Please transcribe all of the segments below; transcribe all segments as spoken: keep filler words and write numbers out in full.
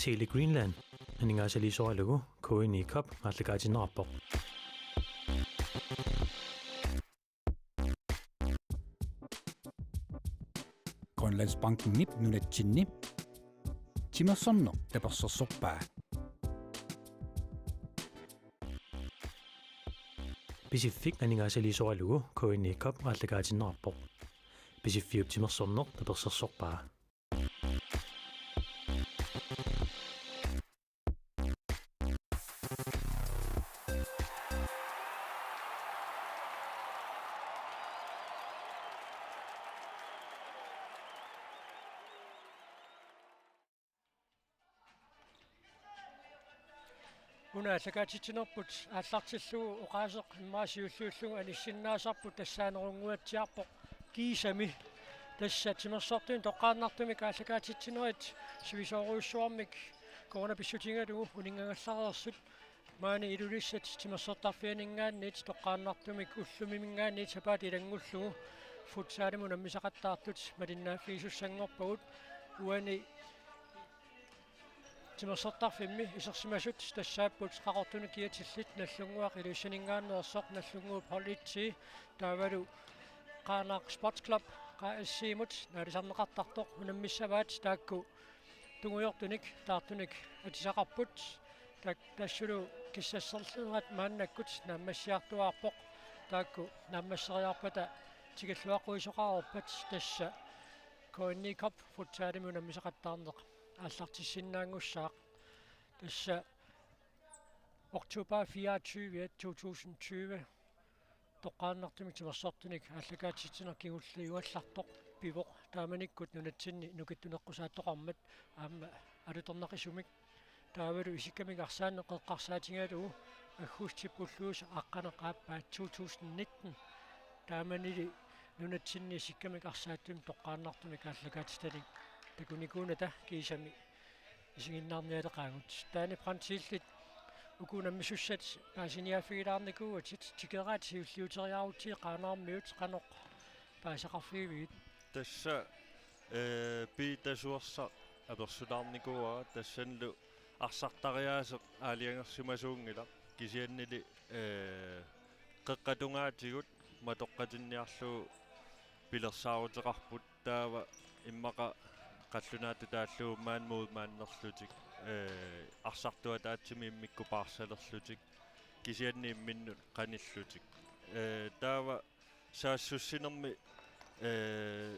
Tele Greenland aningaasaliisoralugu K N I Cup aallakaatinneqarpoq. Grønlandsbankenip nunatsinni timersorneq tapersersorpaa. Pisiffik aningaasaliisoralugu K N I Cup aallakaatinneqarpoq. Pisiffiup timersorneq tapersersorpaa. Una aallakaatitsinerput aallartillugu oqaaseq immaqa siulliullugu anissinnaasarput tassaanerunnguatsiarpoq kiisami. Tassa timersortunik toqqaannartumik aallakaatitsinerit sivisoorujussuarmik corona pissutigalugu uninngangallalersut maani Ilulissat timersortarfianinngaanniit toqqaannartumik ullumiminngaanniit sapaatip ilanngullugu futsalimut unammisaqattaartut malinnaaffigisussanngorpagut. Uani timersortarfimmi isersimasut tassaapput Qaqortunik kiatillit Nagdlunguaq Ilulissaninngaanneersoq, Nagdlunguup hold et-i taavalu Qaanaaq Sports Club Q S C-mut naalisarneqartartoq unammissavaat. Taakku tungujortunik taartunik atisaqarput. Tak-, tassulu kissasserlerat maannakkut naammassiartuaarpoq. Taakku naammasseriarpata tikilluaqquisoqareerpat tassa K N I Cup futsalimi unammisaqattaarneq aallartissinnaanngussaaq. Tassa oktober fireogtyve to tusind tyve toqqaannartumik timersortunik aallakaatitsineq kingulliugallartoq pivoq, taamanikkut nunatsinni nukittuneqqusaattoqarmat aamma alutornaqisumik. Taavalu isikkamik arsaanneq eqqarsaatigalugu aggustip ulluisa aqqaneq-aappaat to tusind nitten taamanili nunatsinni isikkamik arsaattumik toqqaannartumik aallakaatitanik takunikuunata kiisami isiginnaarnialeqaagut. Taani Brandtillit uku unammisussat paasiniaaffigilaarnikuugatit, tikeraat siulliuteriarutsigit Qaanaarmiut, qanoq paasisaqarfigivigit? Tassa, eh, Piitasuersa apersulaarnikuuara, tassanilu arsartariaaseq aalajangersimasuunngilaq, kisiannili, eh, qeqqata tungaatigut matoqqatinniarlugu pilersaaruteqarput. Taava immaqa qallunaatut taallugu maani målmanderlutik, eh, arsartuataatsimik immikkut paarsalerlutik, kisianni imminnut qanillutik. Eh, taava saassussinermi, eh,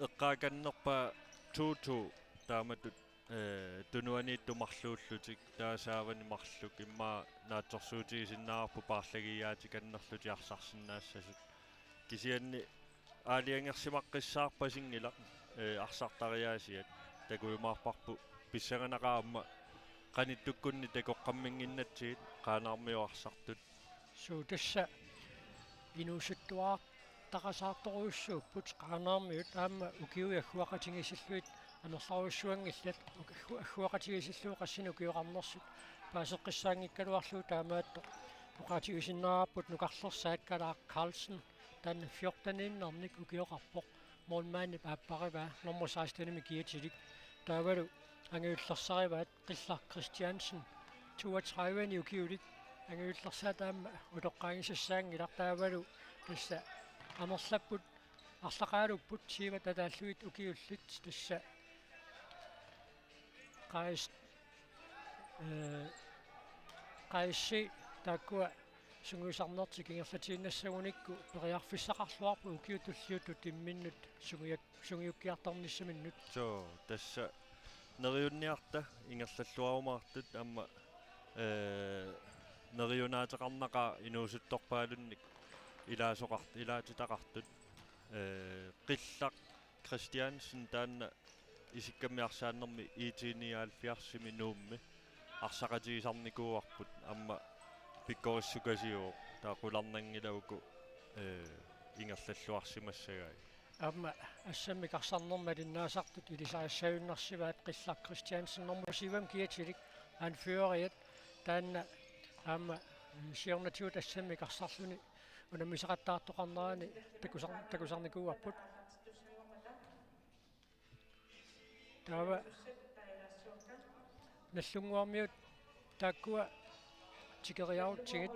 eqqaakannerpaa to to taamatut, eh, tunuaniittut marluullutik, taava saavani marluk, immaqa naatsorsuutigisinnaavarput paarlagiiaatikannerlutik arsarsinnaassasut. Kisianni aalajangersimaqqissaarpasinngilaq, eh, arsartariaasiat, takujumaarparput pissanganaqaaq aamma qanittukkunni takoqqamminnginnatsigit Qaanaarmiut arsartut. Suu, tassa inuusuttuartaqasaartorujussuupput Qaanaarmiut aamma ukiut agguaqatigiissillugit amerlarujussuanngillat, uk-, aggu-, agguaqatigiissillugu qassinik ukioqarnersut paaseqqissaanngikkaluarlugu taamaattoq. Oqaatigisinnaavarput nukarlersaat Kalaaq Carlsen, taanna fjorteniinnarnik ukioqarpoq, målmandip aapparivaa, nummer sekstenimik kiatilik. Taavalu angajullersarivaat Qillaq Christiansen, toogtredive-ni ukiulik, angajullersaat aamma utoqqaagisassaanngilaq. Taavalu tassa amerlapput, arlaqaalupput, siivat ataallugit ukiullit, tassa Q S, eh, Q S C taakkua sungiusarnertik ingerlatiinnassagunikku periarfissaqarluarput ukiut tulliuttut imminnut sungiak-, sungiukkiartornissaminnut. Suu, tassa neriunniarta ingerlalluarumaartut aamma, eh, neriunaateqarnaqaaq inuusuttorpaalunnik ilaasoqart-, ilaatitaqartut. Eh, Qillaq Christiansen taanna isikkamik arsaannermi I T nioghalvfjerdsimi Nuummi arsaqatigisarnikuuarput, aamma pikkorissukasiuvoq, taava qularnanngilaq uku, eh, ingerlalluarsimassagai. Aamma assammik arsarnermi malinnaasartut ilisarissajunnaarsivaat Qillaq Christiansen, nummer syvimi kiatilik, anføreriat, taanna aamma, eh, siornatigut assammik arsarluni unammisaqattaartoqarnerani takusar-, takusarnikuuarput. Taava Nallunnguarmiut taakkua tikeriarutsigit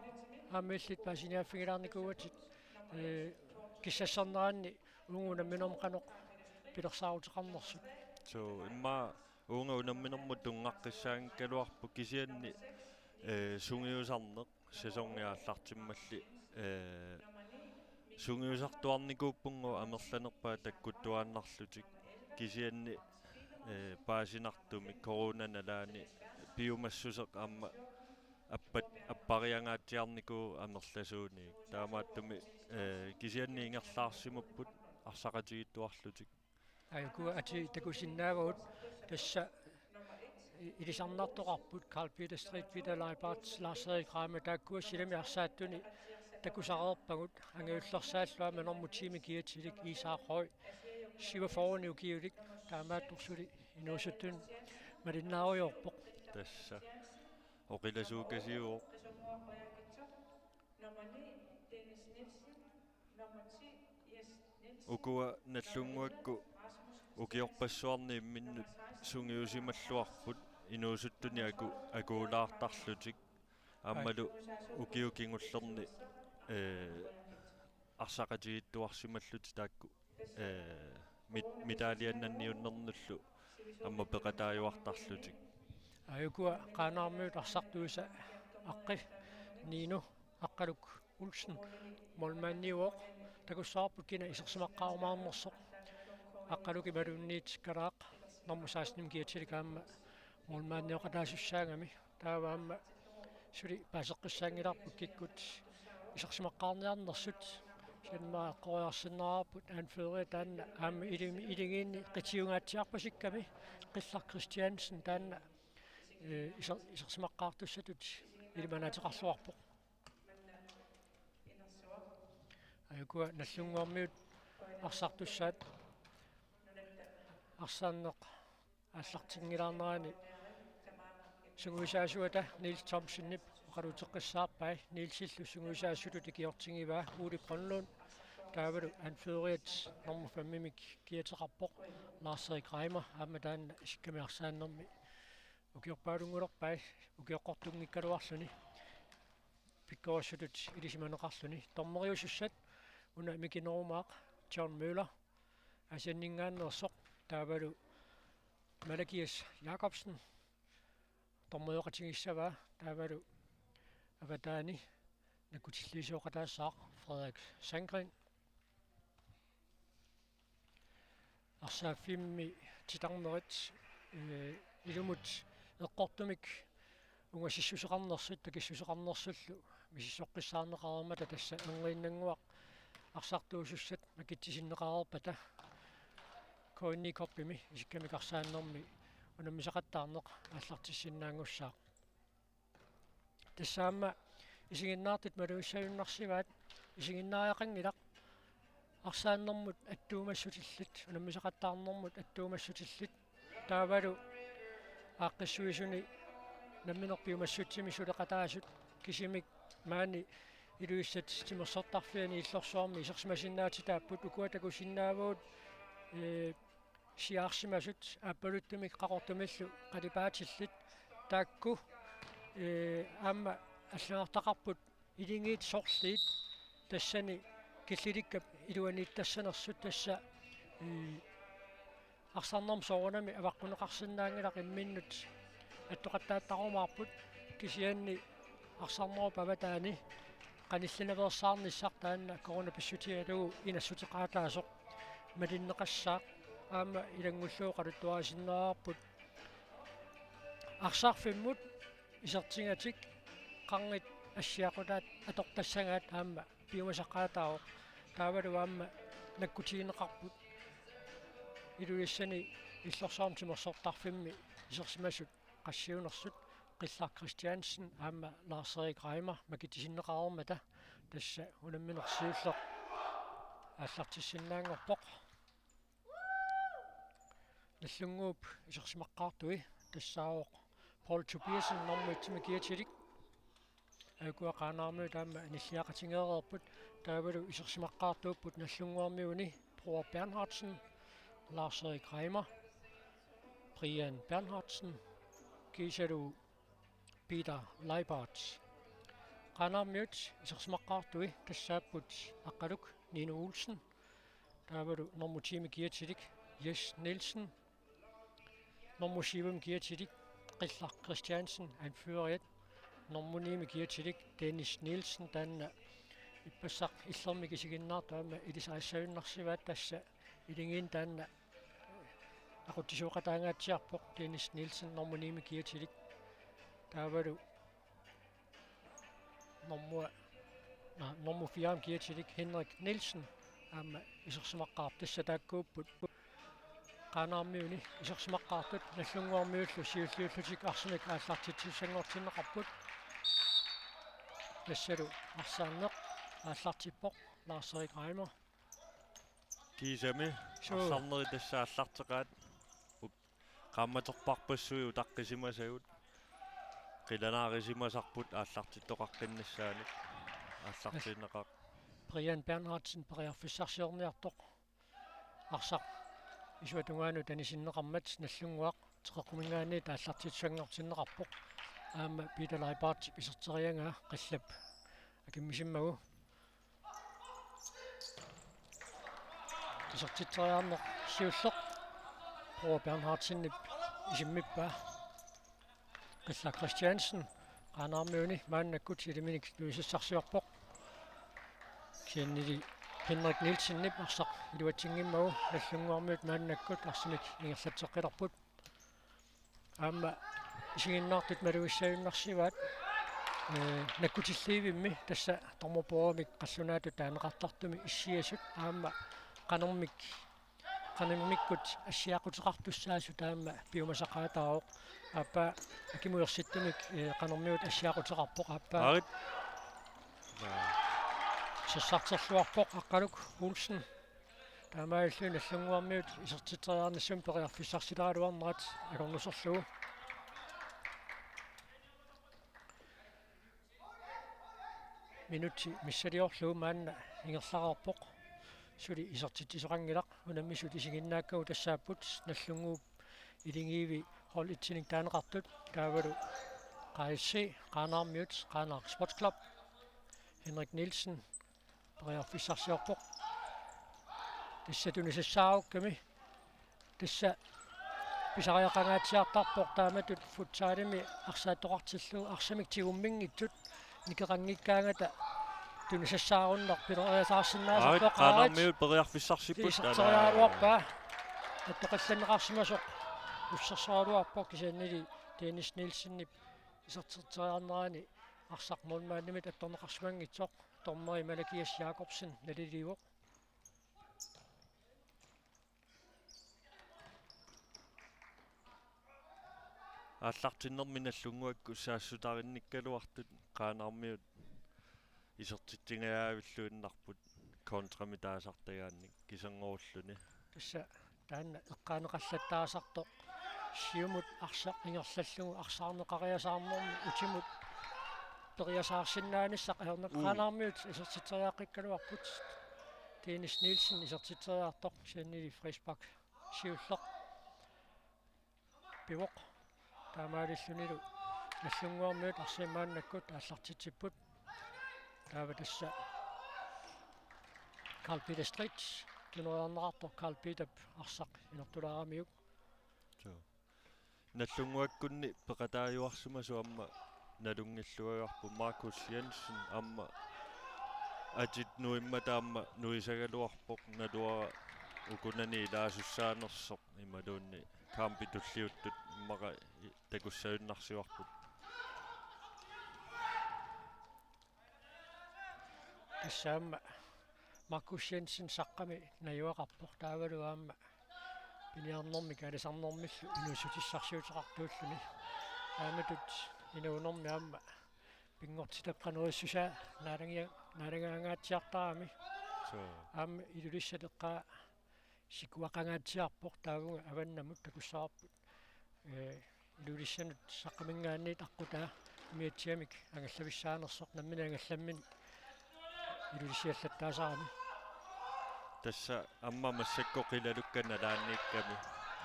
aamma illit paasiniaaffigilaarnikuugatit, ee, kissassanneranni uunga unamminermut qanoq pilersaaruteqarnersut. Suu, immaqa uunga unamminermut tunngaqqissaanngikkaluarpoq kisianni, ee, sungiusarneq sæsoni aallartimmalli, ee, sungiusartuarnikuuppunga amerlanerpaat takkuttuaannarlutik kisianni, ee, paasinartumik coronap nalaani piumassuseq aamma appat-, appariangaatsiarnikuuvoq amerlasuunik. Taamaattumik, ee, kisianni ingerlaarsimapput arsaqatigiittuarlutik. Aajuku atii takusinnaavagut tassa ilisarnartoqarput Karl Peter Street, Peter Leibartz, Lars Erik Reimer, taakkua silami arsaattuni takusareerpagut, angajullersaallu aamma normu ti-mi kiatilik Isak Høegh, syvogfyrre ukiulik, taamaattoq suli inuusuttut malinnaarujoorpoq. Tassa. Oqilasuukasiuvoq. Ukua Nallunnguakkut ukiorpassuarni imminnut sungiusimalluarput inuusuttunik aku-, akuulaartarlutik. Aammalu ukiut kingullerni, ee, arsaqatigiittuarsimallutik taakku, ee, mit-, medaljiannanniunnernullu aamma peqataajuartarlutik. Aajuku Qaanaarmiut arsartuisa Aqqi Niino Aqqaluk Olsen, målmandiuvoq, takussavarput kina isersimaqqaarumaarnersoq. Aqqaluk imaluunniit Kalaaq normu seksten-imi kiatilik aamma målmandioqataasussaagami. Taava aamma suli paaseqqissaanngilarput kikkut isersimaqqaarniarnersut. Kisianni aamma eqqoriarsinnaavarput anførerit taanna aamma ilimi-, iligiinni qitiungaatsiarpasikkami Qillaq Christiansen taanna, ee, iser-, isersimaqqaartussatut ilimanaateqarluarpoq. Aajuku Nallunnguarmiut arsartussaat arsaanneq aallartinngilaarnerani sungiusaasuata Niels Thomsenip oqaluuteqqissaarpai. Nielsillu sungiusaasutut ikiortigivaa Ole Brønlund. Taavalu anføreriat normu fem-imik kiateqarpoq Lars Erik Reimer, aamma taanna isikkami arsaannermi ukiorpaalunngulerpai, ukioqqortunngikkaluarluni pikkorissutut ilisimaneqarluni. Dommeriusussat una mikinerumaaq John Møller, Aasianninngaanneersoq, taavalu Malakias Jakobsen, dommerioqatigissavaa, taavalu avataani nakkutilliisioqataassaaq Frederik Sandgren. Arsaaffimmik titarnerit, ee, ilumut eqqortumik ungasissuseqarnersut takissuseqarnersullu misissoqqissaarneqareermata, tassa erniinnannguaq arsartuusussat makitsisinneqareerpata K N I Cupimi isikkamik arsaannermi unammisaqattaarneq aallartissinnaanngussaaq. Tassa aamma isiginnaartut malugissagunarsivaat, isiginnaariaqanngilaq arsaannermut attuumassutillit, unammisaqattaarnermut attuumassutillit. Taavalu aaqqissuisuni nammineq piumassutsimi suleqataasut kisimik maani Ilulissat Timersortarfiani Illorsuarmi isersimasinnaatitaapput. Ukua takusinnaavagut, ee, siaarsimasut aappaluttumik Qaqortumillu qalipaatillit taakku, ee, aamma allagartaqarput iligiit sorliit tassani killilikkap iluaniittassanersut, tassa, ee, arsarnermut soorunami avaqqunneqarsinnaanngilaq, imminnut attoqattaattarumaarput, kisianni arsarnerup avataani qanillinaveersaarnissaq taanna coronap pissutigalugu inassuteqaataasoq malinneqassaaq, aamma ilanngullugu oqaluttuarisinnaavarput arsarfimmut isertigatik qarnit assiaqutaat atortassagaat aamma piumasaqaataavoq. Taavalu aamma nakkutigineqarput Ilulissani Illorsuarmi Timersortarfimmi isersimasut qassiunersut, Qillaq Christiansen aamma Lars Erik Reimer makitsisinneqareermata, tassa unammineq siulleq aallartissinnaanngorpoq. Nallunnguup isersimaqqaartui tassaavoq Paul Tobiassen, normu et-imi kiatilik. Aajuku Qaanaarmiut aamma anilliaqatigeereerput, taavalu isersimaqqaartuupput Nallunnguarmiuni Bror Bernhardsen, Lars Erik Reimer, Brian Bernhardsen, kiisalu Peter Leibart. Qaanaarmiut isersimaqqaartui tassaapput Aqqaluk Nino Olsen, taavalu normu tiimi kiatilik Jes Nielsen, normu syvimi kiatilik Qillaq Christiansen, anføreriat, normu niimi kiatilik Dennis Nielsen, taanna ippassaq illermik isiginnaartoq aamma ilisarissajunnaarsivaat, tassa iligiinni taanna aqutsisooqataangaatsiarpoq Dennis Nielsen, normu niimi kiatilik. Taavalu normu, na, normu firemi kiatilik Henrik Nielsen aamma isersimaqqaarpoq, tassa taakkuupput Qaanaarmiuni isersimaqqaartut, Nagdlunguarmiullu siulliullutik arsamik aallartitsissanngortinneqarput. Tassalu arsaanneq aallartippoq Lars-Erik Reimer. Kiisami. Suu. Arsaarnerit tassa aallarteqaat. Qaammaterparpassuit utaqqisimasagut. Qilanaarisimasarput aallartittoqaqqinnissaanut. Aallartinneqar. Brian Bernhardsen periarfissarsiorniartoq arsaq isuata tungaanut anisinneqarmat Nagdlunguaq teqeqquminngaanniit aallartitsissanngortinneqarpoq. Aamma Peter Leibartip iserteriagaa qillap akimmisimmagu. Isertitseriarneq siulleq. Bror Bernhardsenip isimmippaa. Qillaq Christiansen Qaanaarmiuni maannakkut ilaminik nuisassarsiorpoq. Kisiannili Henrik Nielsenip arsaq iluatsinngimmagu Nagdlunguarmiut maannakkut arsamik ingerlatseqqilerput. Aamma isiginnaartut malugissagunarsivaat, ee, nakkutilliivimmi, tassa dommerboardimik qallunaatut taaneqartartumi issiasut aamma qanermik, qanermikkut assiaquteqartussaasut aamma piumasaqaataavoq. Aappaa akimut ersittumik, ee, qanermigut assiaquteqarpoq, aappaa. Aarit. Sassarterluarpoq Aqqaluk Olsen. Taamaalilluni Nagdlunguarmiut isertitseriarnissami periarfissarsileraluarnerat akornuserlugu. Minutsi missiliorlugu maanna ingerlareerpoq. Suli isertitsisoqanngilaq, unammisut isiginnaakkagut tassaapput Nagdlunguup iligiivi hold et-inik taaneqartut, taavalu Q S C, Qaanaarmiut, Qaanaaq Sports Club. Henrik Nielsen periarfissarsiorpoq. Tassa tunisassaarukkamik. Tassa pisariaqangaatsiartarpoq taamatut futsalimi arsaattoqartillugu arsamik tigumminngitsut nikeqanngikkaangata tunisassaarunneq pileriasaarsinnaasarpoq. Aarit, Qaanaarmiut periarfissarsipput. Iserteriaraluarpaa. Attoqqillanneqarsimasoq ussersoraluarpoq, kisiannili Dennis Nielsenip isertitseriarnerani arsaq målmandimit attorneqarsimanngitsoq. Dommeri Malakias Jakobsen naliliivoq. Aallartinnermi Nagdlunguakkut saassutarinnikkaluartut Qaanaarmiut isertitsingajavilluinnarput kontramik taasartagaannik kiserngorulluni. Tassa taanna eqqaaneqallattaasartoq. Siumut arsaq ingerlallugu arsaarneqariasaarnermi utimut periasaarsinnaanissaq ajornaq. Mm. Qaanaarmiut isertitseriaqqikkaluarput. Dennis Nielsen isertitseriartoq, kisiannili frispark siulleq pivoq. Taamaalillunilu Nagdlunguarmiut arsamik maannakkut aallartitsipput. Taava tassa Carl Peter Street tuneriarneqartoq, Carl Peterip arsaq inortulaaramiuk. Suu. Nagdlunguakkunni peqataajuarsimasut aamma nalunngilluagarput. Markus Jensen aamma atit nuimmata aamma nuisagaluarpoq, naluara ukunani ilaasussaanersoq imaluunniit kampit tulliuttut immaqa i-, takussagunnarsivarput. Tassa aamma Markus Jensen saqqami najugaqarpoq, taavalu aamma piniarnermik aalisarnermillu inuussutissarsiuteqartuulluni. Taamatut inuunermi aamma pinngortitap qanoq issusaa naalangia-, naalagaangaatsiartarami. Suu. Aamma Ilulissat eqqaa sikuaqangaatsiarpoq, taavunga avannamut takussavarput. Ee, Ilulissanut saqqaminngaanniit aqqutaa umiatsiamik angallavissaanersoq, nammineq angallamminik Ilulissat allattaasarami. Tassa aamma massakkut qilalukkat nalaanniikkami.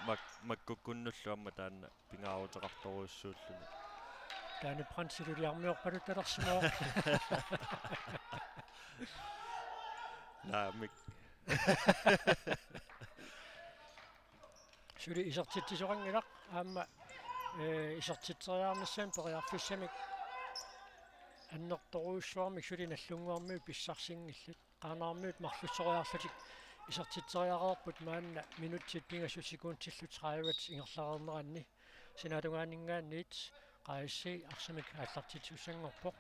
Mak-, makkukkunnullu aamma taanna pingaaruteqartorujussuulluni. Taani Brandtiluliarmiorpaluttalersimavoq. Naamik. Suli isertitsisoqanngilaq aamma, ee, isertitseriarnissamik periarfissamik annertorujussuarmik suli Nagdlunguarmiut pissarsinngillat. Qaanaarmiut marlussoriarlutik isertitseriareerput maanna minutsit pingasut sekuntillu tredive ingerlareerneranni. Sinaatungaaninngaanniit Q S C arsamik aallartitsisussanngorpoq.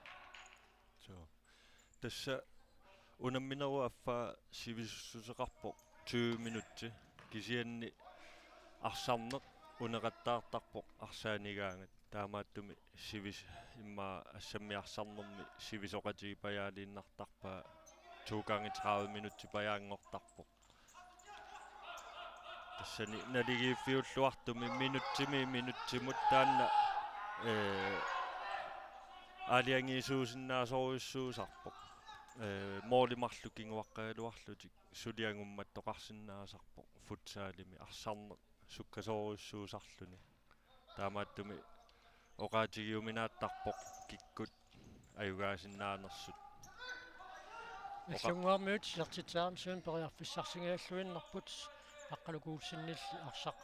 Suu. Tassa unamminerup affaa sivisussuseqarpoq tyve minutsi. Kisianni arsarneq uneqattaartarpoq arsaanigaangat. Taamaattumik sivis-, immaqa assammik arsarnermi sivisoqatigipajaaliinnartarpaa to gange tredive minutsit pajaanngortarpoq. Tassani naligiiffiulluartumik minutsimi minutsimut taanna, ee, aalajangiisuusinnaasorujussuusarpoq. Ee, moolimarluk kinguaqqagaluarlutik suli angummattoqarsinnaasarpoq futsalimi arsarneq sukkasoorujussuusarluni. Taamaattumik oqaatigiuminaattarpoq kikkut ajugaasinnaanersut. Oqa- Nagdlunguarmiut isertitseriarnissamik periarfissarsingajalluinnarput Aqqaluk Olsenilli arsaq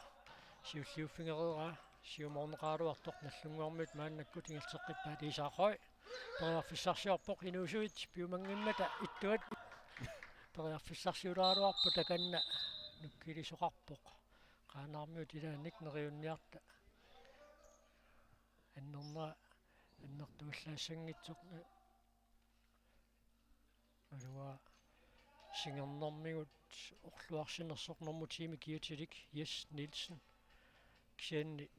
siulliuffigereeraa siumoorneqaraluartoq. Nagdlunguarmiut maannakkut ingerlateqqippaat. Isak Høegh periarfissarsiorpoq, inuusuit piumanngimmata ittuat periarfissarsiuleraluarpoq, takanna nukkilisoqarpoq. Qaanaarmiut ilaannik neriunniarta annernera annertuallaassanngitsoq. Aluaa singernermigut orluarsinersoq nummer ti-mi kiatilik Jes Nielsen. Kisianni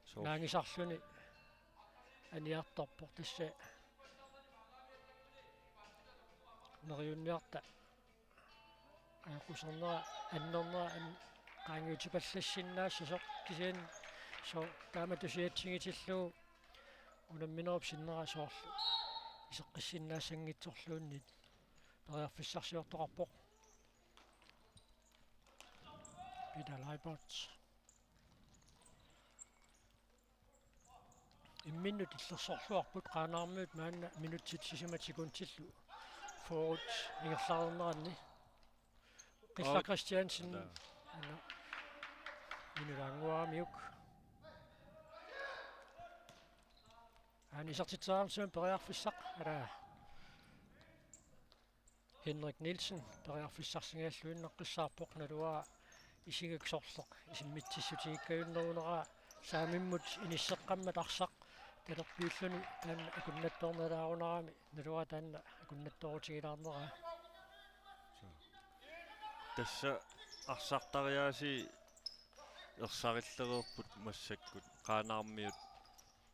Soo. Naangisarluni aniartorpoq, tassa neriunniarta ajoqusernera annernera an-, qaangiutipallassinnaassasoq, kisianni soo taamatut siatsigitillugu unamminerup sinnera soorlu iseqqissinnaassanngitsorluunniit periarfissarsiortoqarpoq. Peter Leibold. Imminnut illersorluarput, Qaanaarmiut maanna minutsit sisamat sekuntillu fyrre ingerlareerneranni. Qillaq Christiansen. Aa. Ana. Inulaannguaramiuk. Aana isertitseriarnissamik periarfissaq. Ala. Henrik Nielsen periarfissarsingajalluinnartussaavoq, naluara isigak sorleq isimmitsissutigikkajunneruneraa saamimmut inisseqqammat arsaq talerpiulluni taanna akunnattoornalaarunarami, naluara taanna akunnattoorutigilaaneraa. Tassa arsartariaasii ersarillereerput massakkut, Qaanaarmiut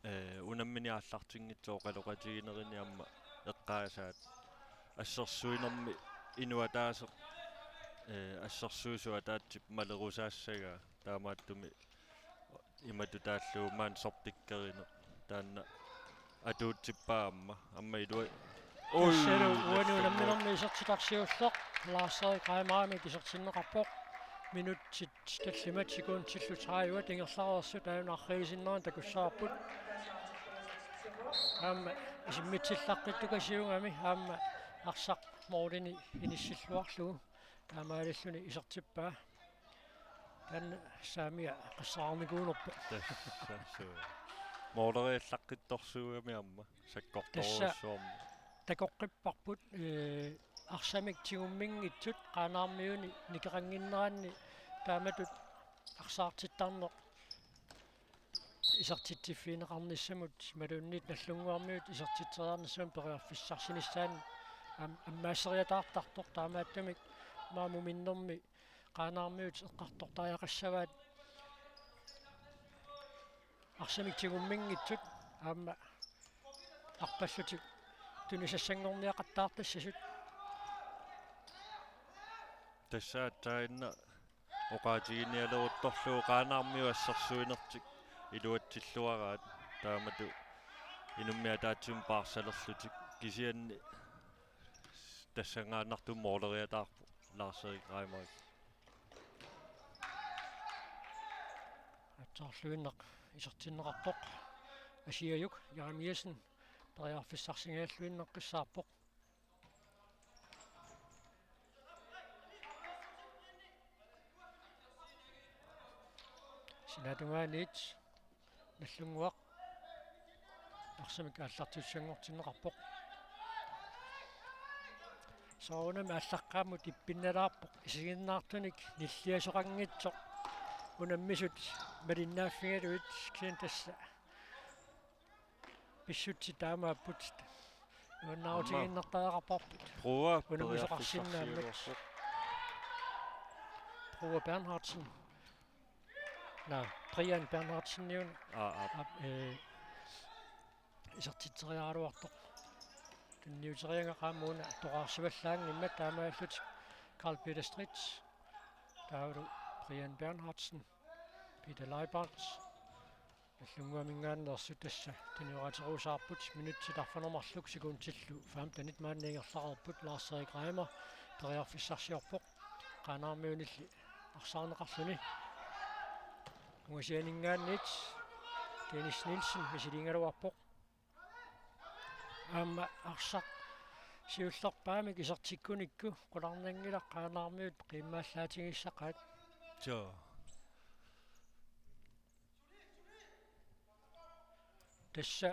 ee, unammineq aallartinngitsoq oqaloqatiginerini aamma eqqaasaat. Assersuinermi inuk ataaseq, ee, assersuisut ataatsip malerusaassagaa, taamaattumik imatut taallugu maani sortikkerineq taanna atuutsippaa aamma, aamma ilua-, Tassalu uani unamminermi isertitaq siulleq Lars-Erik Reimerimit isertinneqarpoq. Minutsit tallimat sekuntillu tredive ingerlareersut, aajuna arriisinnerani takussavarput. Aamma isimmitsillaqqittukasiugami aamma arsaq moolini inissilluarlugu taamaalilluni isertippaa. Taanna saamia qassaarnikuunerpoq. Tassa suu. Mooleriallaqqittorsuugami aamma sakkortorujussuarmik. Tassa takoqqipparput, ee, arsamik tigumminngitsut Qaanaarmiuni nikeqannginneranni taamatut arsaartittarneq isertitsiffigineqarnissamut imaluunniit Nagdlunguarmiut isertitseriarnissamut periarfissarsinissaanut am-, ammaasseriataartartoq, taamaattumik mamuminnermi Qaanaarmiut eqqartortariaqassavaat arsamik tigumminngitsut aamma arpallutik tunisassanngorniaqattaartassasut. Tassa aatsaannguaq oqaatiginialeruttorlugu Qaanaarmiut assersuinertik iluatsilluaraat, taamatut inummit ataatsimut paarsalerlutik, kisianni tassanngaannartumik mooleriataarpoq Lars-Erik Reimerip. Taarluinnaq isertinneqartoq Asiajuk Jeremiassen periarfissarsingajalluinnaqqissaarpoq. Sinaatungaaniit Nallunnguaq arsamik aallartissanngortinneqarpoq. Soorunami aallaqqaammut ippinnalaarpoq isiginnaartunik nilliasoqanngitsoq unammisut malinnaaffigalugit, kisianni tassa pissutsit taamaapput. Nuannaarutigiinnartariaqarparput. Prøver unammisoqarsinnaammat. Periarfissarsiorpoq. Prøver Bernhardsen. Naa, Brian Bernhardsen, Niuna. Aa, aa. Ap-, eh, isertitseriaraluartoq. Tunniuteriagaa qaammat una toqqarsivallaanngimmat, taamaalillutik Karl Peter Stridt. Taavalu Brian Bernhardsen. Peter Leibarth. Nallunnguaminngaanneersut tassa tunioraterusaarput, minutsit arfineq-marluk sekundillu femtenit maanna ingerlareerput. Lars Erik Reimer periarfissarsiorpoq. Qaanaarmiunilli arsaarneqarluni. Ungasianinngaanniit Dennis Nielsen misiliigaluarpoq. Aamma arsaq siullerpaamik isertikkunikku qularnanngilaq, Qaanaarmiut qiimmaallaatigiissaqaat. Joo. Tassa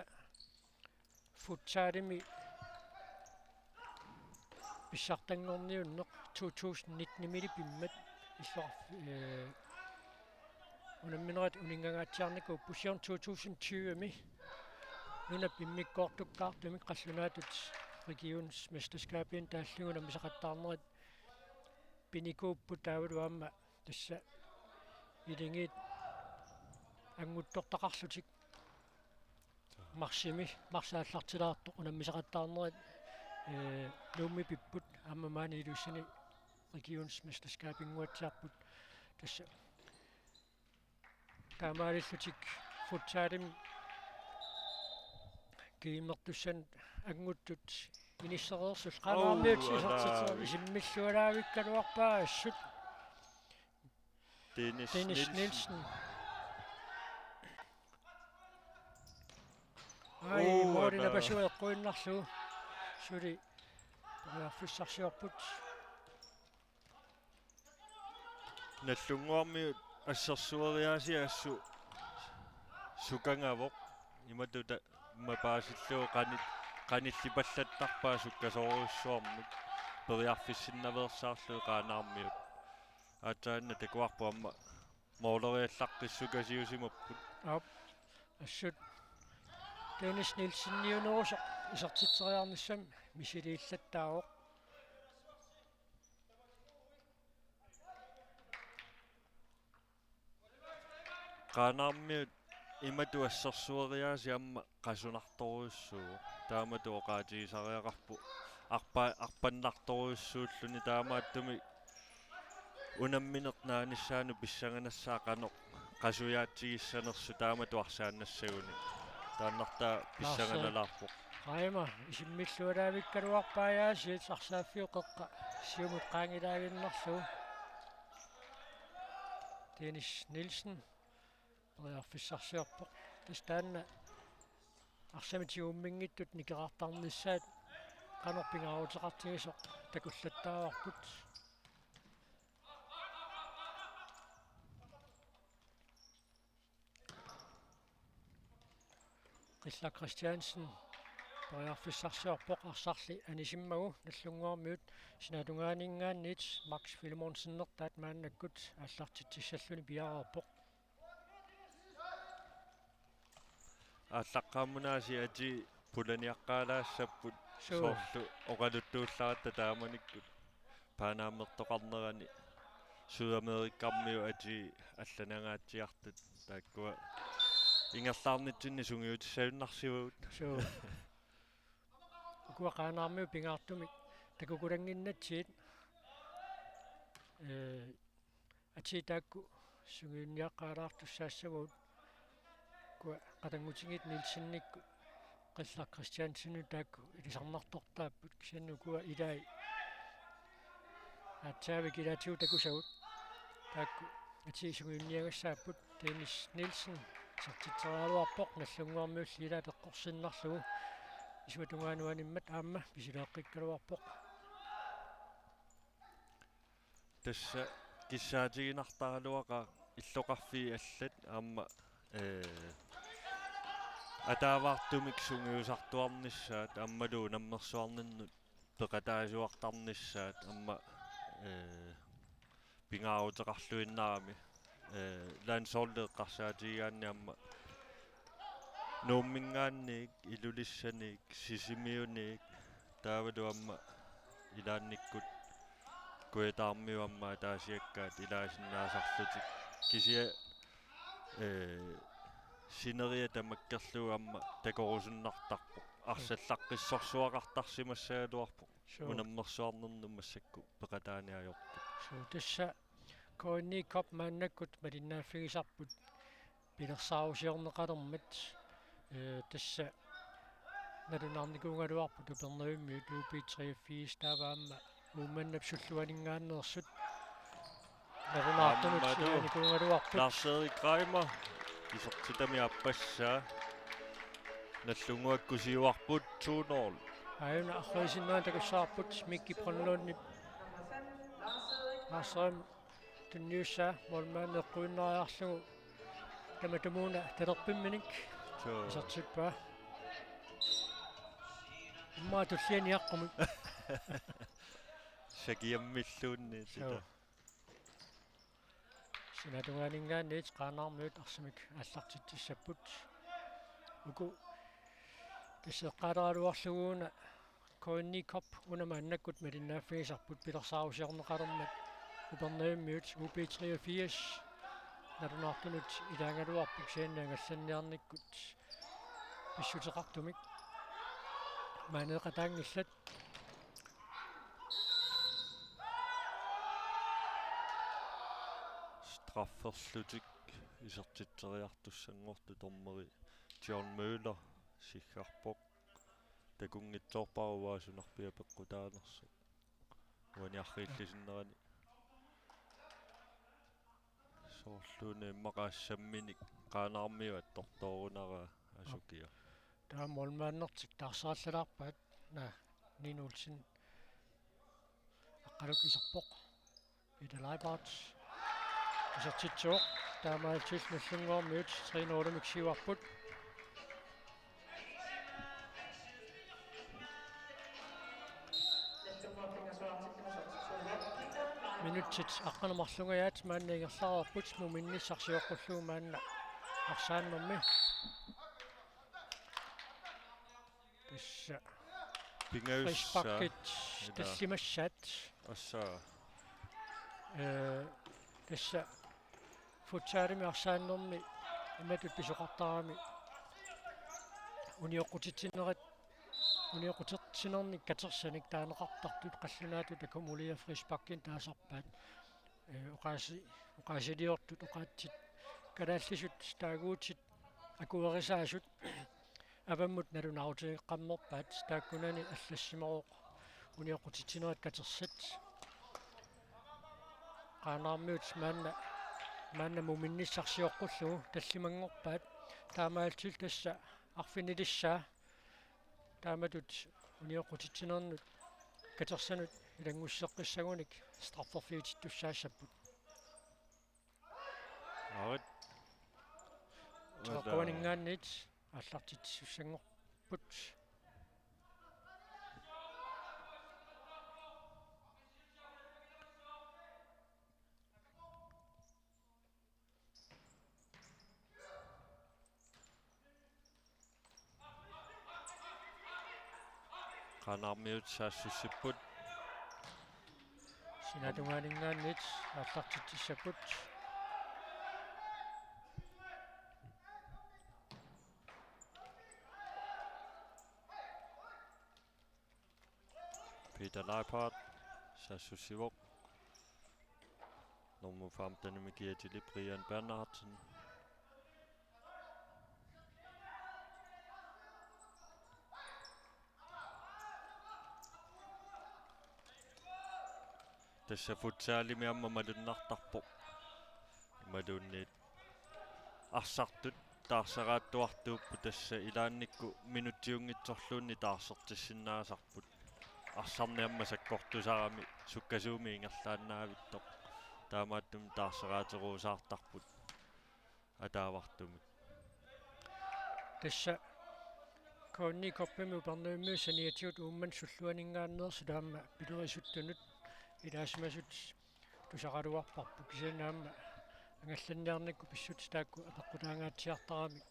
futsalimi pissartanngorniunneq to tusind nitten-imili pimmat illoqarf-, eh, unamminerit uninngangaatsiarnikuupput. Kisianni to tusind tyve-mi nunap immikkoortukkaartumik qallunaatut regionsmesterskabini taallugu unammisaqattaarnerit pinikuupput, taavalu aamma tassa iligiit annguttortaqarlutik marsimi, marsip aallartilaartoq unammisaqattaarnerit, eh, Nuummi pipput, aamma maani Ilulissani regionsmesterskabinnguatsiarput. Tassa taamaalillutik futsalimi GM-ertussanut anguttut inissereersullu. Qaanaarmiut, oo, isertitseq, aa, isimmillualaavikkaluarpaa assut. Dennis, Dennis Nielsen. Nielsen. Ai, oo, måli, aa, napasueqquinnarlugu. Suli periarfissarsiorput. Nallunnguarmiut assersueriaasiat assut sukangavoq. Imatut ta-, immaqa paasillugu qanil-, qanillipallattarpaat sukkasoorujussuarmik, periarfissinnaveersaarlugit Qaanaarmiut. Aatsaanna takuarput aamma mooleriallaqqissukaasiusimapput. Aap. Assut Dennis Nielsen niunerusoq isertitseriarnissami misiliillattaavoq. Qaanaarmiut imatut assersueriaasiat aamma qasunartorujussuuvoq. Taamatut oqaatigisariaqarpoq arpa-, arpannartorujussuulluni, taamaattumik unammineq naanissaanut pissanganassaaq qanoq qasujaatsigissanersoq taamatut arsaannassaguni. Taannartaa pissanganalaarpoq. Reimer isimmillualaavikkaluarpaa aasiit, arsaaffiup qeqqa siumut qaangilaaginnarlugu. Dennis Nielsen periarfissarsiorpoq. Tassa taanna arsamik tigumminngitsut nikerartarnissaat qanoq pingaaruteqartigisoq takullattaavarput. Qillaq Christiansen periarfissarsiorpoq arsarli anisimmagu. Nallunnguarmiut sinaatungaaninngaanniit Max Filemonsenertaat maannakkut aallartitsissalluni piareerpoq. Aallaqqaammut aasiit atii pulaniaqqaalaassapput. Suu. Soorlu oqaluttuullaratta taamanikkut Panammertoqarnerani Sydamerikarmiut atii allanangaatsiartut, taakkua ingerlaarnitsinni sungiutissagunarsivagut. Suu. Ukua Qaanaarmiut pingaartumik takukulannginnatsigu, ee, atii taakku sungiunniaqqaalaartussaassavagut. Ukua qatanngutigiit Nielsenikkut Qillaq Christiansenut taakku ilisarnartortaapput, kisianni ukua ilai aatsaavik ilaatigut takusagut taakku atii sungiunniagassaapput. Dennis Nielsen isertitseriaraluarpoq, Nagdlunguarmiulli ilaat eqqorsinnarlugu isuata tungaanut animmat aamma pisileeqqikkaluarpoq. Tassa kissaatiginartaraluaqaaq illoqarfiit allat aamma, ee, ataavartumik sungiusartuarnissaat aammalu unammersuarninnut peqataasuartarnissaat aamma, ee, pingaaruteqarluinnarami, ee, landsholdi eqqarsaatigigaanni aamma Nuumminngaanniit, Ilulissaniit, Sisimiuniit, taavalu aamma ilaannikkut Kujataarmiut aamma ataasiakkaat ilaasinnaasarlutik. Kisianni, ee, sineriak tamakkerlugu aamma takorusunnartarpoq. Arsallaqqissorsuaqartarsimassagaluarpoq. Suu. Unammersuarnernut massakkut peqataani ajorput. Suu, tassa K N I Cup maannakkut malinnaaffigisarput pilersaarusiorneqalermat, ee, tassa nalunaarnikuugaluarput Upernavimmiut U B treogfirs, taava aamma Uummannap sulluaninngaanneersut nalunaartunut. Aammalu ilaanikuugaluarput. Lars-Erik Reimer isertitami aappassaa Nagdlunguakku siuarput to nul. Aajuna arriisinnaani takussavarput Mikki Brønlundip Lars-Erik tunniussaa målmandi eqquinnariarlugu tamatumuuna talerpimminik. Suu. Isertippaa. Immaqa tulliani aqqumik. Sakiammilluunniit. Suu. Sinaata tungaaninngaanniit Qaanaarmiut arsamik aallartitsissapput. Uku tassa eqqaaleraluarlugu una K N I Cup una maannakkut malinnaaffigisarput pilersaarusiorneqalermat Upernavimmiut U B treogfirs nalunaartunut ilaagaluarput kisianni angallanniarnikkut pissuteqartumik maaneeqataanngillat. Strafferlutik isertitseriartussanngortut dommeri John Møller siggarpoq. Takunngitsoorpara uanga sunarpiaq peqqutaanersoq. Uani arriillisinnerani. Soorluuna immaqa assamminik Qaanaarmiut attortoorunaraat asukiaq. Taava målmandertik taarserallalaarpaat, naa, Nino Olsen aqqaluk iserpoq. Peter Leibhardt isertitsivoq, taamaalillutik Nagdlunguarmiut tre nul-imik siuarput. Minutsit aqqaneq-marlungajaat maanna ingerlareerput, muminnissaq sioqqullugu maanna arsaannermi. Tassa pingajussaa. Frisparkit, ila, tallimassaat. Assa. Ee, tassa futsalimi arsaannermi imatut pisoqartarami unioqqutitsinerit, unioqqutitsinernik katersanik taaneqartartut qallunaatut akkumuliga frisparkinik taasarpaat. Ee, oqaasi-, oqaasiliortut oqaatsit kalaallisut taaguutit akuerisaasut avammut nalunaarutigeqqammerpaat, taakkunani allassimavoq unioqqutitsinerit katersat. Qaanaarmiut maanna, maanna muminnissaq sioqqullugu tallimanngorpaat, taamaalillutik tassa arfinilissaa taamatut unioqqutitsinernut katersanut ilanngusseqqissagunik strafferfiitittussaassapput. Aarit. Teqeqquaninngaanniit aallartitsissussanngorput. Qaanaarmiut saassussipput. Sinaata tungaaninngaanniit aallartitsissapput. Peter Leiphardt saassussivoq. Nummer femten-imik kiatili Brian Bernhardsen. Tassa futsalimi aamma malunnartarpoq. Imaluunniit arsartut taarseraattuartuupput, tassa ilaannikkut minutsiunngitsorluunniit taarsertissinnaasarput. Arsarneq aamma sakkortusarami sukkasuumik ingerlaannavittoq. Taamaattumik taarseraateruusaartarput ataavartumik. Tassa K N I Cupimi Upernavimmiut saniatigut Uummannap sulluaninngaanneersut aamma pilerisuttunut ilaasimasut tusaraluarparput, kisianni aamma angallanniarnikkut pissutsit taakku apeqqutaangaatsiartaramik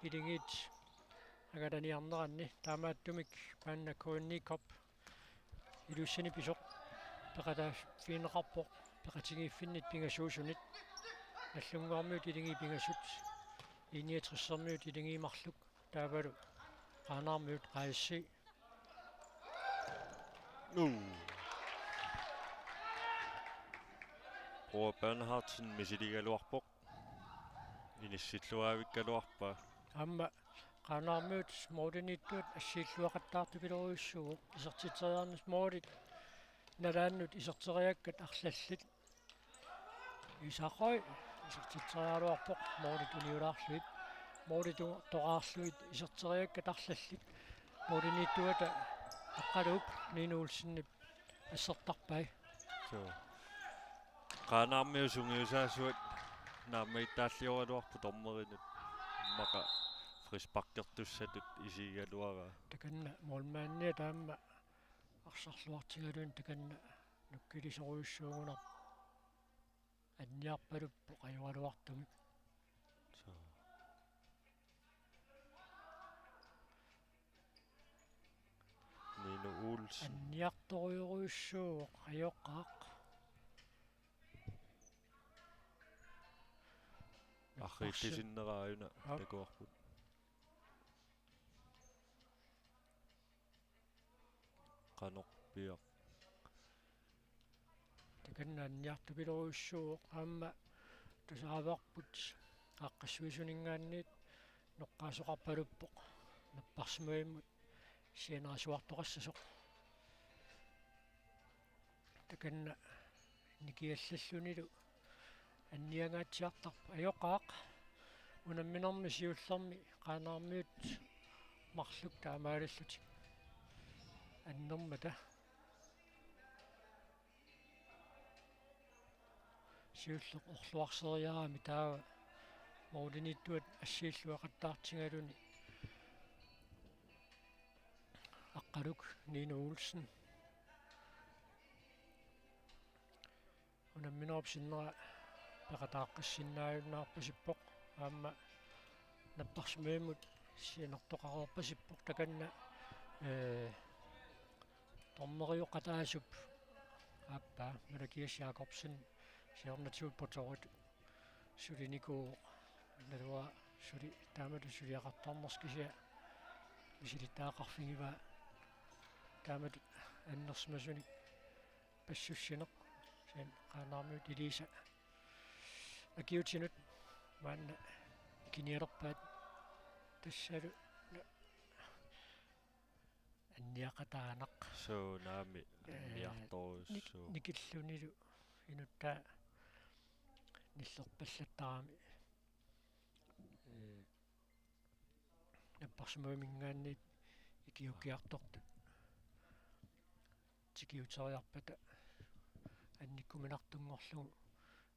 iligiit angalaniarneranni. Taamaattumik maanna K N I Cup Ilulissani pisoq peqataaffigineqarpoq peqatigiiffinnit pingasuusunit. Nagdlunguarmiut iligiit pingasut, I niogtresermiut iligiit marluk, taavalu Qaanaarmiut A S C. Nu. Bror Bernhardsen misiligaluarpoq. Inissilluaavikkaluarpaa. Aamma Qaanaarmiut målimiittuat assiilluaqattaartupiloorujussuuvoq, isertitseriarnissaq, målit nalaannut iserteriakkat arlallit. Isak Høy isertitseriaraluarpoq, målit uniulaarlugit, målit to-, toraarlugit iserteriakkat arlallit. Målimiittuata Aqqaluup Nino Olsenip assertarpai. Suu. Qaanaarmiut sungiusaasuat naammagittaalliorluarput dommerinut. Immaqa frisparkertussatut isigigaluaraa. Takanna målmandia taama arsarluartigalugu takanna nukkilisorujussuugunarpoq. Anniarpaluppoq ajoraluartumik. Suu. Nino Olsen. Anniartorujorujussuuvoq, ajoqaaq. Arriitsusinnera aajuna. Aap. Takuarput. Qanorpiaq. Takanna anniartupilorujussuuvoq, aamma tusaavarput aaqqissuisuninngaanniit noqqaasoqarpaluppoq napparsimavimmut sianerisuartoqassasoq. Takanna nikiallallunilu anniangaatsiartarpoq, ajoqaaq. Unamminermi siullermi Qaanaarmiut marluk taamaalillutik annermata. Siulleq orluarseriarami taava målimiittuat assiilluaqattaartigaluni Aqqaluk Nino Olsen. Unamminerup sinnera peqataaqqissinnaajunnarpasippoq, aamma napparsimavimmut sianertoqareerpasippoq takanna, ee, dommeriuqataasup aappaa Malakias Jakobsen siornatigut putorit sulinikuuvoq, naluara suli taamatut suliaqartarnersoq, kisianni misilittagaqarfigivaa taamatut annersimasunik passussineq. Sen Qaanaarmiut iliisa akiuutinut maanna ikinialerpaat, tassalu anniaqataanaq. Suu, naamik, ee, anniartorujussuuvoq. Nik-, nikillunilu inuttaa nillerpallattarami. Ee, napparsimavimminngaanniit ikiuukkiartortut tikiuteriarpata annikkuminartunngorlugu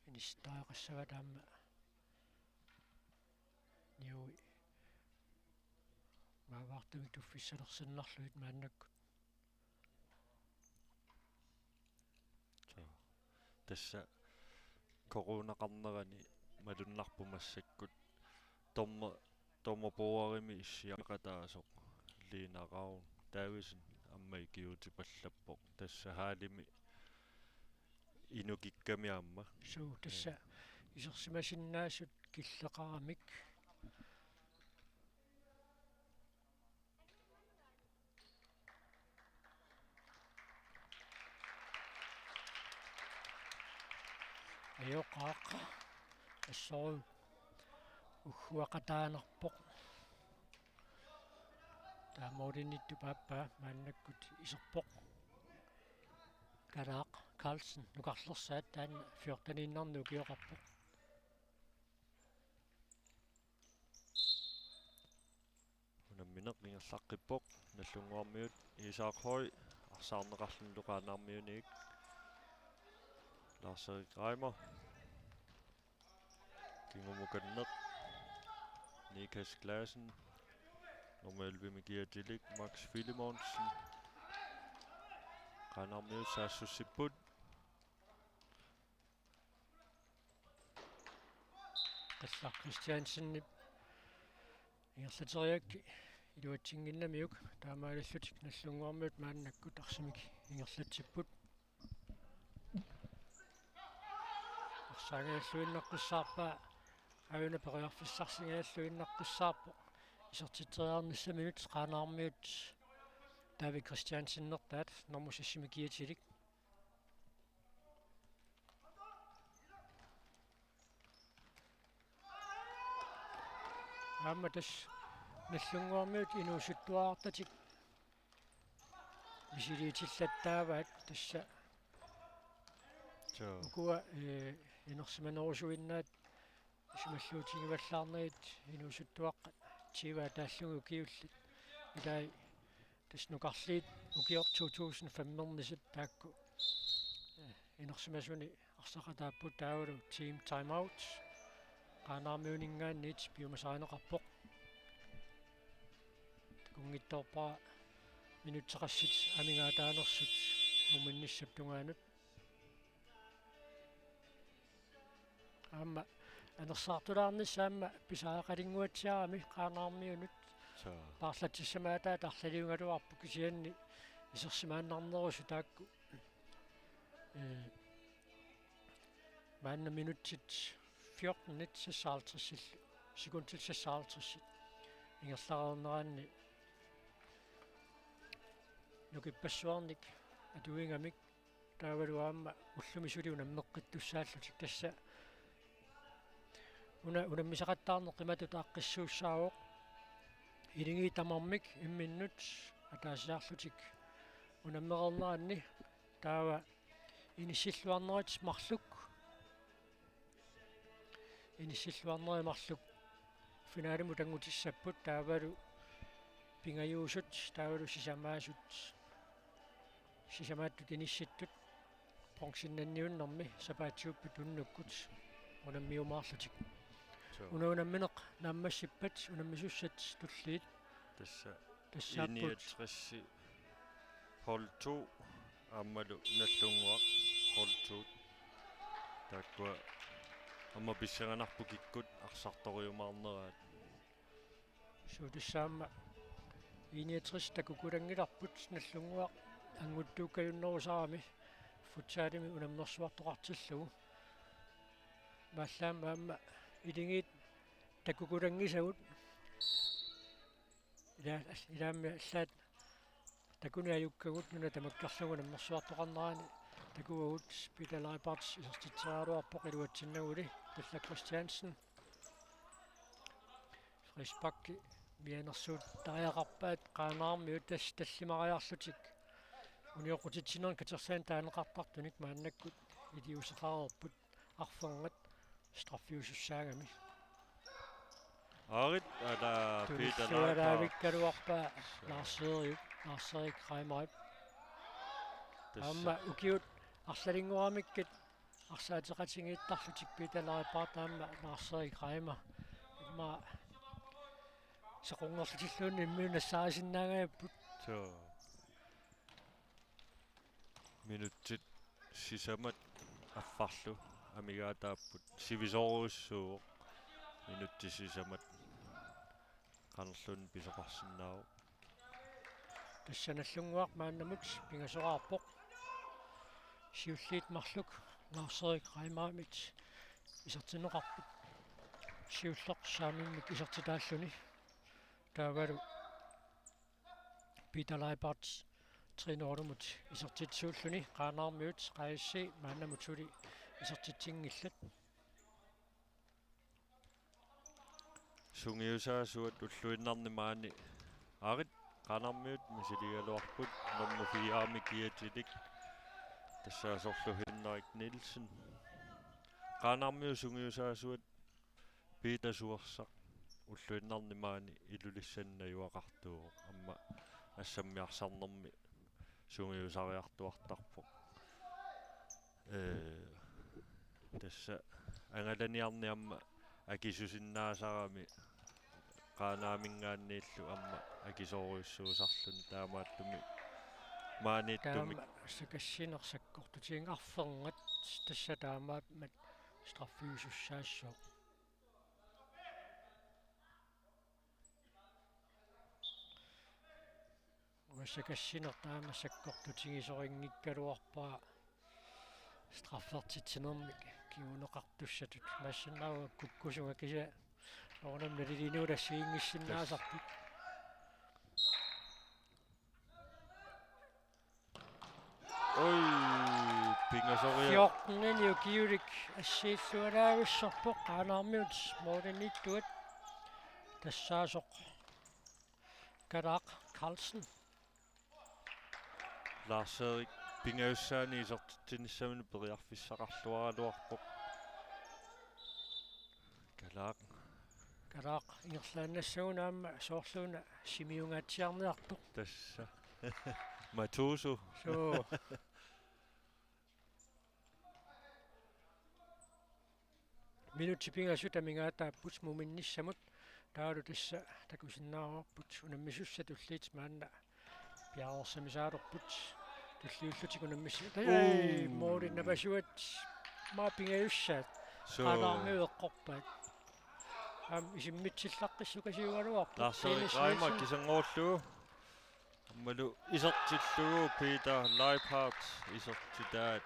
inissittariaqassavaat, aamma niui maavaartumik tuffissalersinnarlugit maannakkut. Suu. Tassa coronaqarnerani malunnarpoq massakkut dommer-, dommerbordimi issiaqataasoq Lina Ravn Davidsen aamma ikiuutipallappoq. Tassa hallimi inukikkami aamma. Suu, tassa, ee, isersimasinnaasut killeqaramik. Ajoqaaq, assorujuk ugguaqataanarpoq. Taava målimiittup aappaa maannakkut iserpoq. Kalaaq Carlsen, nukarlersaat, taanna fjorteniinnarnik ukioqarpoq. Ingerlaqqippoq Nagdlunguarmiut. Isak Høy arsaarneqarlunilu Qaanaarmiunit. Lars-Erik Reimer. Kingumukanneq. Nikas Klassen. Nummer elleve-mi kiatilik Max Filemonsen. Qaanaarmiut saassussipput. Qillaq Christiansenip ingerlateriaraa iluatsinnginnamiuk, taamaalillutik Nagdlunguarmiut maannakkut arsamik ingerlatsipput. Arsaangajalluinnaqqissaarpaa, aajuna periarfissarsingajalluinnaqqissaarpoq. Isertitseriarnissaminut Qaanaarmiut David Christiansenertaat, nummer seks-imi kiatilik. Aamma tassa Nagdlunguarmiut inuusuttuarartatik misiliitillattaavaat tassa. Suu. Ukua, eh, inersimanerusuinnaat isumalluutigivallaarnagit inuusuttuaqqat tyve taallugit ukiullit. Ilai tassa nukarliit ukioq to tusind fem-ernisat taakku, eh, inersimasuni arsaqataapput, taavalu Team Timeout Qaanaarmiuninngaanniit piumasarineqarpoq. Takunngitsoorpara minutsit qassit amigaataanersut muminnissap tungaanut. Aamma anersaartulaarnissaq aamma pisariaqalinnguatsiarami Qaanaarmiunut. Suu. Paarlatsissamaataat arlaliugaluarpoq, kisianni isersimaannarnerusut taakku, eh, maanna minutsit fjortenit seksoghalvtreds, sekundit seksoghalvtreds ingerlareernerani nukippassuarnik atuigamik, taavalu aamma ullumi suli unammeqqittussaallutik. Tassa una unammisaqattaarneq imatut aaqqissuussaavoq: iligiit tamarmik imminnut ataasiarlutik unammereerneranni, taava inissilluarnerit marluk, inissilluarnerit marluk finalimut anngutissapput, taavalu pingajuusut, taavalu sisamaasut, sisamaattut inissittut bronzennanniunnermi sapaatiuppit unnukkut unammiumaarlutik. Suu. Una unammineq naammassippat unammisussat tulliit. Tassa tassaapput. I niogtres hold to aammalu Nagdlunguaq hold to. Taakkua aamma pissanganarpoq kikkut arsartorujumaarneraat. Suu, tassa aamma I niogtres takukulanngilarput, Nagdlunguaq annguttuukkajunnerusarami futsalimi unammersuartoqartillugu. Aamma aamma iligiit takukulanngisagut. Ila-, ilaammi allaat takuneq ajukkagut nuna tamakkerlugu unammersuartoqarnerani takuagut. Peter Leibarth isertitseriaraluarpoq iluatsinnaguli. Qillaq Christiansen. Frisparki mianersuuttariaqarpaat Qaanaarmiut, tassa tallimariarlutik unioqqutitsinermi katersaani taaneqartartunik maannakkut iliuuseqareerput arfernat straffiusussaagami. Aarit, ala Peter Leibarth. Tunillualaavikkaluarpaa Lars-Erik, Lars-Erik Reimer. Tassa. Aamma ukiut arlalinngoramikkat arsaateqatigiittarlutik Peter Leibarth aamma Lars-Erik Reimer. Immaqa sequngerlutilluunniit imminnut nassaarisinnaangajapput. Suu. Minutsit sisamat affarlu amigaataapput. Sivisoorujussuuvoq minutsit sisamat qanorluunniit pisoqarsinnaavoq. Tassa Nagdlunguaq maannamut pingasoraarpoq. Siulliit marluk Lars-Erik Reimerimit isertinneqarput. Siulleq saamimmik isertitaalluni. Taavalu Peter Leibarth Trine Orlumut isertitsisuulluni. Qaanaarmiut Q S C maannamut suli isertitsinngillat. Sungiusaasuat ulluinnarni maani. Aarit, Qaanaarmiut misiligaluarput, nummer fire-mi kiatilik. Tassa asorlu Henrik Nielsen. Qaanaarmiut sungiusaasuat, Peter Suersaq. ulluinnarni maani Ilulissani najugaqartuuvoq. Aamma assammiarsarnermi sungiusariartuartarpoq. Ee, tassa angalaniarneq aamma akisusinnaasarami Qaanaaminngaanniillu aamma akisoorujussuusarluni taamaattumik maaniittumik. Taama sakassineq sakkortutiginnginnami arfernat tassa taamaammat straffiusussaassaaq. Uassakassineq taama sakkortutigisorinngikkaluarpaa straffertitsinermik kinguneqartussatut. Massannaava kukkusunga kisianni soorunami naliliinuulassuinngissinnaasarput. Oj, pingasoriaq. Fjorten ukiulik assiillualaavissorpoq Qaanaarmiut målimiittuat. Tassaasoq Kalaaq Carlsen. Lars-Erik pingajussaani isertitsinissaminut periarfissaqarluaraluarpoq. Kalaaq. Kalaaq ingerlaannassagunarpoq aamma soorluuna simiungaatsiarniartoq. Tassa. Matuusu. Suu. Minutsit pingasut amigaataapput muminnissamut. Taavalu tassa takusinnaavarput unammisussat tulliit maanna piareersamisaalerput. Tulliullutik unammissi-, uu, måli napasuat. Aamma pingajussaat. Suu. Qaanaarmiut eqqorpaat. Aamma isimmitsillaqqissukasiugaluarpoq. Lars-Erik Dennis Reimer Nielsen. Kisanngorlugu. Aammalu isertillugu Peter Leiphardt isertitaat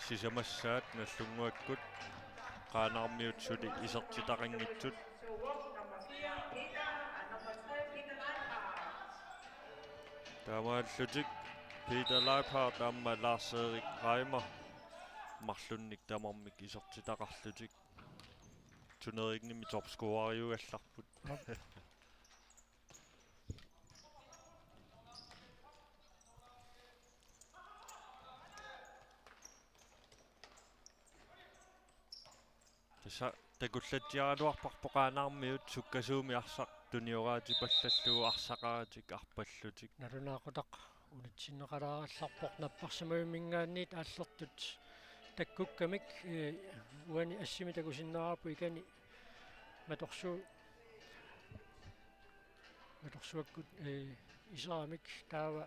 sisamassaat Nagdlunguakkut. Qaanaarmiut suli isertitaqanngitsut. Taamaallutik Peter Leiphardt aamma Lars-Erik Reimer marlunnik tamarmik isertitaqarlutik. Turneringimi topscoreriugallarput. Tassa takullatsiaraluarparput Qaanaarmiut sukkasuumik arsaq tunioraatipallallugu arsaqaratik arpallutik. Nalunaaqutaq unitsinneqalaarallarpoq napparsimmavimminngaanniit aallertut takkukkamik, ee, uani assimi takusinnaavarput ikani matorsu-, matorsuakkut, ee, iseramik taava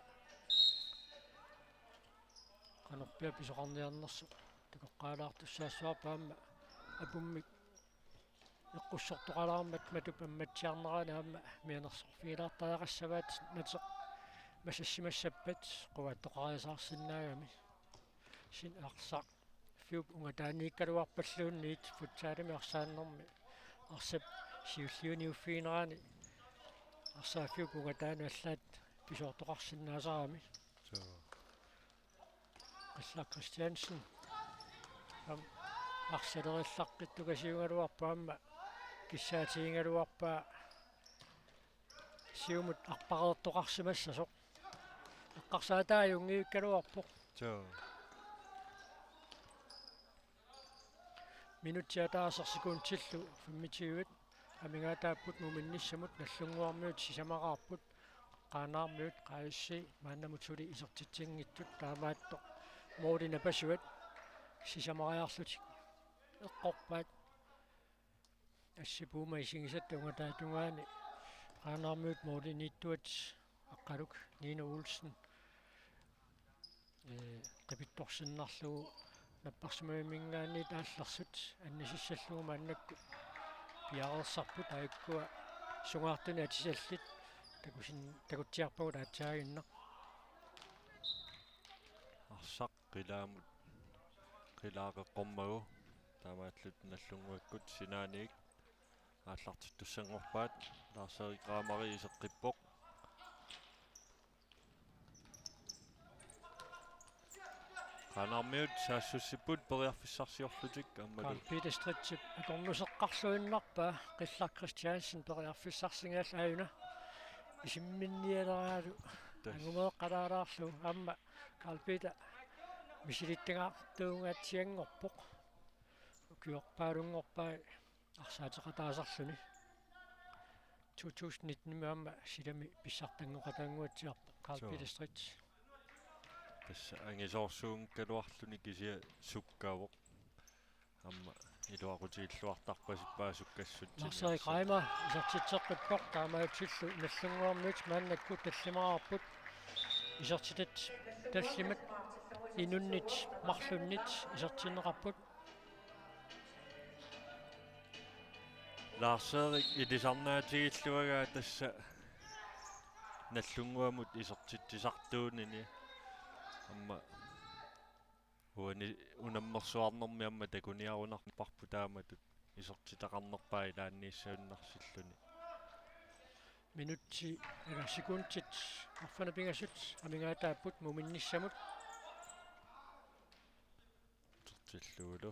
qanorpiaq pisoqarniarnersoq takoqqaalaartussaassavarput aamma apummik eqqussortoqalaarmat matup ammatsiarnerani aamma mianersorfigilaartariaqassavaat nateq masassimassappat quaattoqariasaarsinnaagami. Kisianni arsarfiup ungataaniikkaluarpalluunniit futsalimi arsaannermi arsap siulliuniuffiginerani arsaaffiup ungataanut allaat pisoortoqarsinnaasarami. Suu. Qillaq Christiansen. Aamma arsalerillaqqittukasiugaluarpoq aamma kissaatigigaluarpaa siumut arpareertoqarsimassasoq. Eqqarsaataajunngivikkaluarpoq. Suu. Minutsit ataaseq sekundillu femogtyve. Amigaataapput muminnissamut, Nagdlunguarmiut sisamaraarput, Qaanaarmiut Q S C maannamut suli isertitsinngitsut, taamaattoq måli napasuat sisamariarlutik eqqorpaat. Assip uuma isigisatta ungataatungaani Qaanaarmiut målimiittuat Aqqaluk Nino Olsen, ee, qipittorsinnarlugu napparsimmavimminngaanniit aallersut annisissallugu maannakkut piareersarput, taakkua sungaartunik atisallit takusin-, takutsiarpagut aatsaaginnaq. Arsaq qilaamut qilaaqeqqormagu taamaallutik Nagdlunguakkut sinaaniit aallartittussanngorpaat. Lars-Erik Reimer iseqqippoq. Qaanaarmiut saassussipput periarfissarsiorlutik aammalu. Carl Peter Stridtip akornuseqqarluinnarpaa, Qillaq Christiansen periarfissarsigaalluni aajuna isimminnialeraalu. Tassa. Angumeeqqalaalaarlugu aamma Carl Peter misilittagaqartuungaatsianngorpoq. Ukiorpaalunngorpai arsaateqataasarluni. to tusind nitten-imi aamma silami pissartanngoqataannguatsiarpoq Karl Suu. Peter Stritz. Tassa angisoorsuunngikkaluarluni kisianni sukkavoq. Aamma iluaqutigilluartarpasippaa sukkassutsinik. Lars-Erik Reimer isertitseqqippoq, taamaatsillu Nagdlunguarmiut maannakkut tallimaarput. Isertitat tallimat inunnit marlunnit isertinneqarput. Lars-Erik ilisarnaatigilluagaa tassa Nagdlunguamut isertitsisartuunini. Aamma uani unammersuarnermi aamma takuniarunarparput taamatut isertitaqarnerpaaq ilaanniissagunnarsilluni. Minutsi, ila sekundit, arfineq-pingasut amigaataapput muminnissamut. Utertillugulu.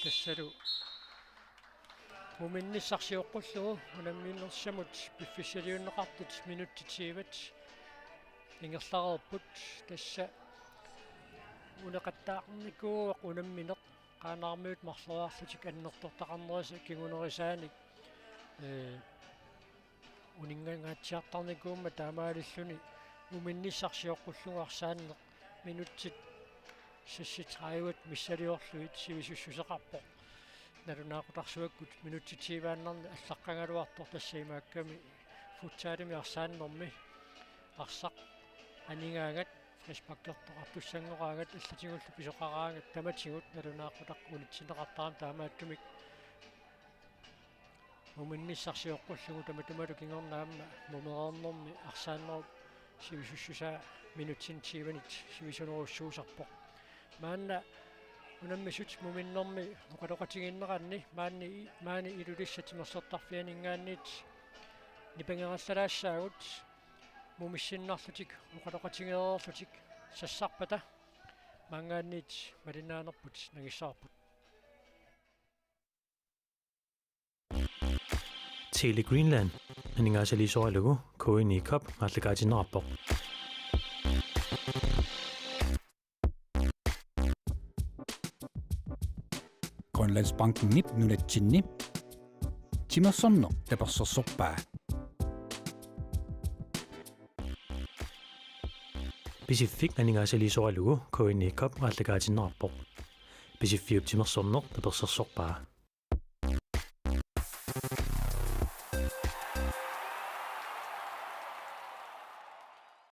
Tassalu muminnissaq sioqqullugu unamminersamut piffissaliunneqartut minutsit tyvet ingerlareerput. Tassa uneqattaarnikuuvoq unammineq, Qaanaarmiut marloriarlutik annertoortaqarnerisa kingunerisaanik, ee, uninngangaatsiartarnikuummat taamaalilluni muminnissaq sioqqullugu arsaanneq minutsit seksogtredive missiliorlugit sivisussuseqarpoq. Nalunaaqutaq suakkut minutsit tyveannarni allaqqagaluartoq, tassa imaakkami futsalimi arsaannermi arsaq anigaangat, frisparkertoqartussanngoraangat, allatigullu pisoqaraangat tamatigut nalunaaqutaq unitsinneqartarami taamaattumik muminnissaq sioqqullugu tamatumalu kingorna aamma mumereernermi arsaannerup sivisussusaa minutsinik tyvenit sivisunerussuusarpoq. Maanna unammisut muminnermi oqaloqatigiinneranni maani, maani Ilulissat timersortarfianinngaanniit nipangerallalaassaagut, mumissinnarlutik oqaloqatigereerlutik sassarpata maanngaanniit malinnaanerput nangissavarput. Tele Greenland aningaasaliisoralugu K N I Cup aallakaatinneqarpoq. Grønlandsbankenip nunatsinni timersorneq tapersersorpaa. Pisiffik aningaasaliisoralugu K N I Cup aallakaatinneqarpoq. Pisiffiup timersorneq tapersersorpaa.